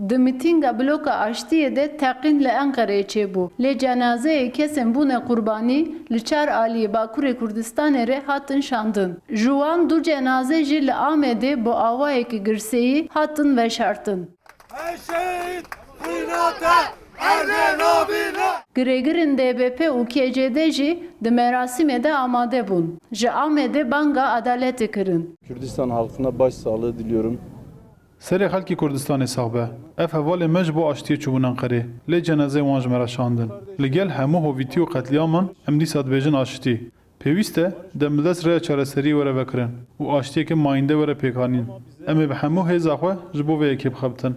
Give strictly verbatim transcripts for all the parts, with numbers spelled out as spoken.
Di mîtînga Bloka Aştiyê de teqîn li Enqereyê çêbû, lê cenazeyê kesên bûne qurbanî li çar aliyê Bakurê Kurdistanê re hatin şandin. Ji wan du cenaze jî li Amedê bi awayekî girseyî hatin veşartin. Her şehîd xîna te erdê nabîne. Girêgirên D B P û K C D jî di merasîmê de amade bûn. Ji Amedê banga edaletê kirin. Kürdistan halkına başsağlığı diliyorum. Serê xelkê Kurdistanê sax be. Ev hevalê me ji bo aştiyê çûbûn Enqerê. Lê cenazeyên wan ji me re şandin. Li gel hemû hovîtî û qetlîaman em dîsa dibêjin aştî. Pêwîst e dembidest rêya çareseriyê were vekirin û aştiyeke mayînde were pêkanîn. Em ê bi hemû hêza xwe ji bo vê yekê bixebitin.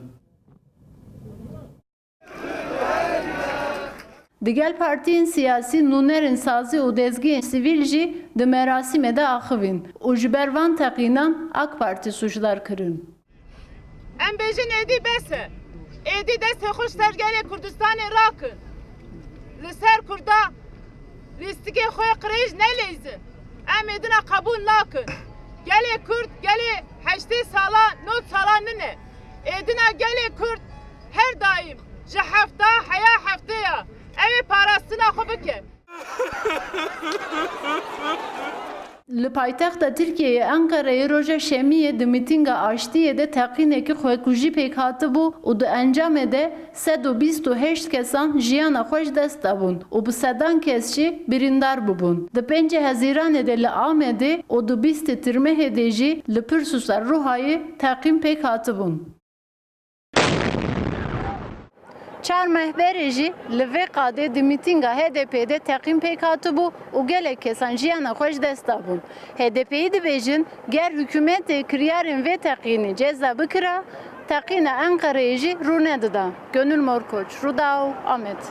Digel partiyên siyasî, nûnerên sazî û dezgehên sivîl jî di merasîmê de axivîn û ji ber van teqînan AK Partî sûcdar kirin. Em bêjin êdî bes e. Êdî destê xwe ji ser gelê Kurdistanê rakin. Li ser Kurda lîstikê xwe qirêj neleyzin. Em êdina qebûl nakin. Gelê Kurd, gelê heştê salan, nod salan nine. Êdina gelê Kurd her daîm ji hefta heya heftê ya. Ew ê parastina xwe bike. Li paytexta Tirkiyeyê Enqereyê roja Şemiyê di mîtînga aştiyê de teqînekî xwekujî pêk hatibû û di encamê de sed û bîst û heşt kesan jiyana xwe ji dest dabûn û bi sedan kes jî birîndar bûbûn. Di pêncê Hezîranê de li Amedê û di bîstê Tirmehê de jî li Pirsûsa Ruhayê teqîn pêk hatibûn. Çar meh berê jî li vê qadê di mîtînga H D P de teqîn pêk hatibû û gelek kesan jiyana xwe ji dest dabûn. H D P'yî dibêjin, ger hikûmetê kiryarên vê teqînê ceza bikira, teqîna Enqereyê jî rûnedida. Gönül Morkoç, Rûdaw, Amed.